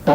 Kuv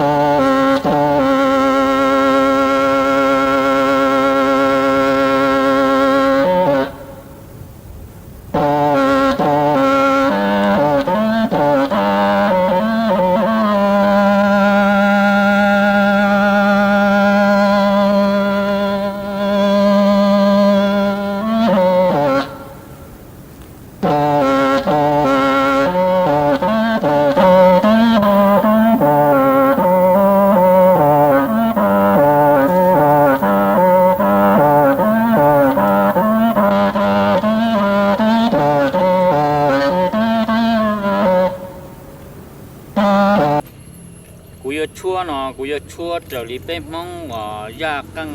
yuav tshuab no, kuv yuav tshuab raws li peb Hmoob uas zaj qeej,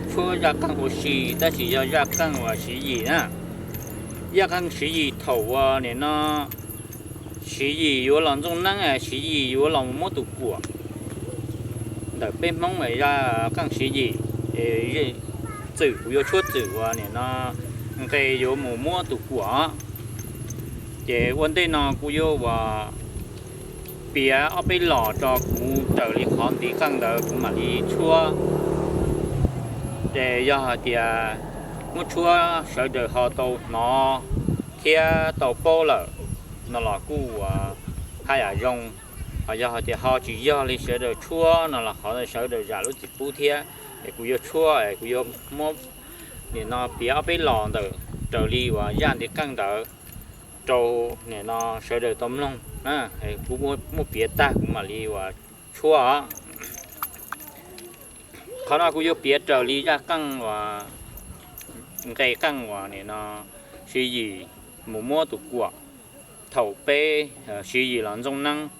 tshuab zaj qeej ua si, tab sis yog zaj qeej uas Siv Yim na. Zaj qeej Siv Yim thaum uas nim no Siv Yim yuav los ntxooj neeb, Siv Yim yuav los mus muab tus kuam ntawm peb Hmoob zaj qeej Siv Yim, txwm kuv yuav tshuab txwm uas nim no nqe yuav mus muab tus kuam. Ces ua ntej no kuv yuav uas piav ob peb los rau kuv raws li qhov ntiv qeej ntawd kuv mam li tshuab. Ces yog hais tias muab tshuab sawv daws ho tau hnov thiab tau paub lawm no los kuj uas haj yam zoo, ho yog hais tias ho tsis yog li sawv daws tshuab no los qhov sawv daws zam lub txim pub thiab. Es kuv yuav tshuab es kuv yuav muab nim no piav ob peb los ntawm raws li uas zaj ntiv qeej ntawd rau nim no sawv daws tau mloog. Kuv muab piav tag kuv mam li uas tshuab os. Qhov no kuv yuav piav raws li zaj qeej uas nqe qeej uas nim no Siv Yim mus muab tus kuam thaum peb Siv Yim los ntxooj neeb.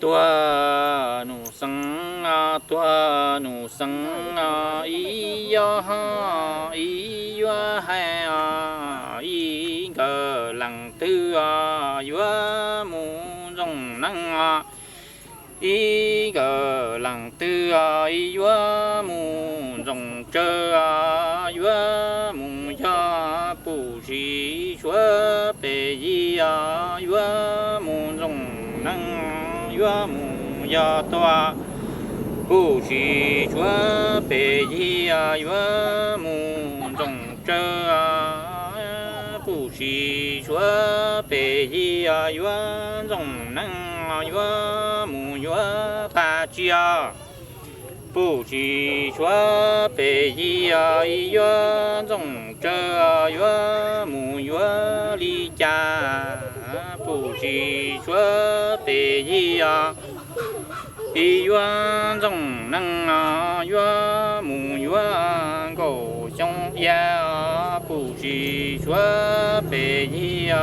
Tuag nus xeev, tuag nus xeev, ib yuav, ib yuav hais, ib nkawd leej twg yuav mus ntxooj neeb. Ib nkawd leej twg yuav mus ntxooj tsawv, yuav mus yog Pum Siv Suav pem yig, yuav mus ntxooj neeb, yuav mus yog tuag. Pum Siv Suav pem yig, yuav mus ntxooj tsawv, Pum Siv Suav pem yig, yuav ntxooj neeb, yuav mus yuav qab tsiaj. Pum Siv Suav pem yig, yuav ntxooj tsawv, yuav mus yuav li cas. Pum Siv Suav pem yig, yuav ntxooj neeb, yuav mus yuav nkaum xyoo iab. Pum Siv Suav pem yig,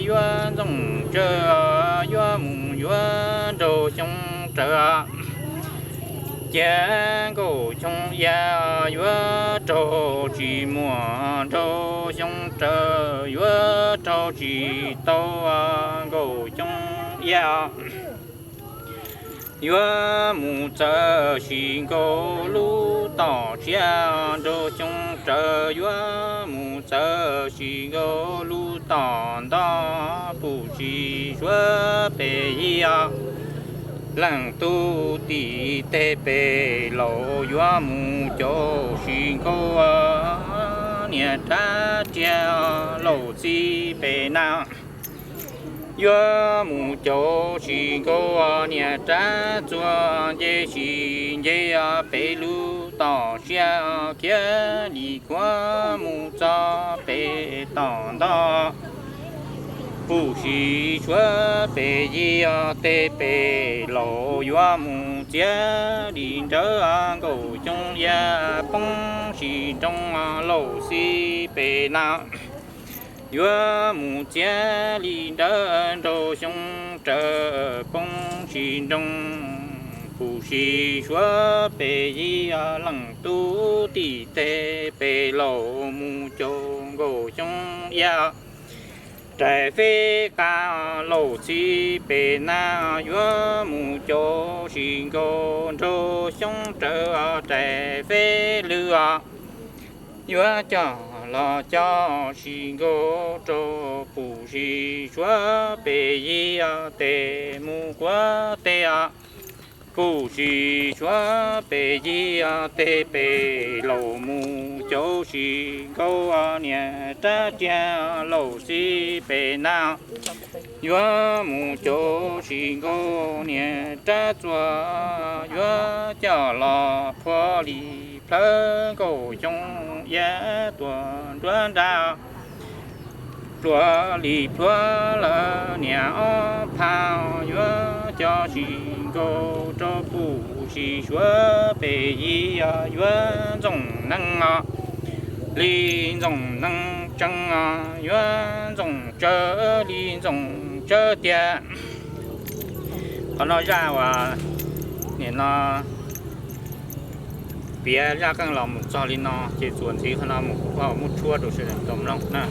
yuav ntxooj tsawv, yuav mus yuav nraug xyoo rawv. Cia nkaum xyoo iab yuav raug tsis muaj nraug xyoo rawv, yuav raug tsis tau nkaum xyoo iab. Yuav mus txawv sim nkaus lub tom siab, nraug xyoo rawv yuav mus txawv sim nkaus lub tom ntoj. Pum Siv Suav pem yig, leej tub tim teg pem laus yuav mus caum sim nkaus niag rab riam, laus txib pem na. Yuav mus caum sim nkaus niag rab txuas nce sim nce pem lub tom siab, khiav li kuav mus txog pem tom ntoj. Pum Siv Suav pem yig, teg pem laus yuav mus txiav li nrawv, nkaum xyoo iab poob sim nroo, laus txib pem na. Yuav mus txiav li nrawv, nraug xyoo rawv poob sim nroo. Pum Siv Suav pem yig, leej tub tim teg pem laus mus caum nkaum xyoo iab. Rais feb qab, laus txib pem na, yuav mus caum sim nkaus nraug xyoo rawv. Rais feb lwm, yuav cog los cov sis nkaus rau pum sis suav pem yig teg mus quav teb os. Pum sis suav pem yig teg pem laus mus cov sis nkaus niam rab riag laus xib pem na. Yuav mus cov sis nkaus niam rab txuas yuav coj los qhuav li plawv nkauj xyoob iab tuaj nruab nrab. Pluav li pluav lawm niam ob phav yuav cov sis nkaus rau pum sis suav pem yig yuav ntxoov neeg os. Li ntxoov neeg tseeb os yuav ntxoov tsawv li ntxoov tsawv tiag. Qhov no zaj uas nim no piav zaj qeej los mus txog li no ces txuas ntxiv qhov no mus kuv ho muab tshuab rau sawv daws tau mloog na.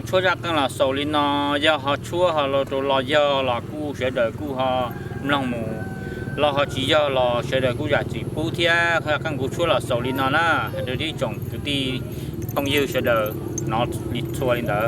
Tshuab zaj qeej los xaus li no, yog ho tshuab ho los rau los yog los kuj sawv daws kuj ho mloog mus, los ho tsis yog los sawv daws kuj zam txim pub thiab. Zaj qeej kuv tshuab los xaus li no na, rau ib tsoom kwv tij phooj ywg sawv daws hnov li txhua li ntawd.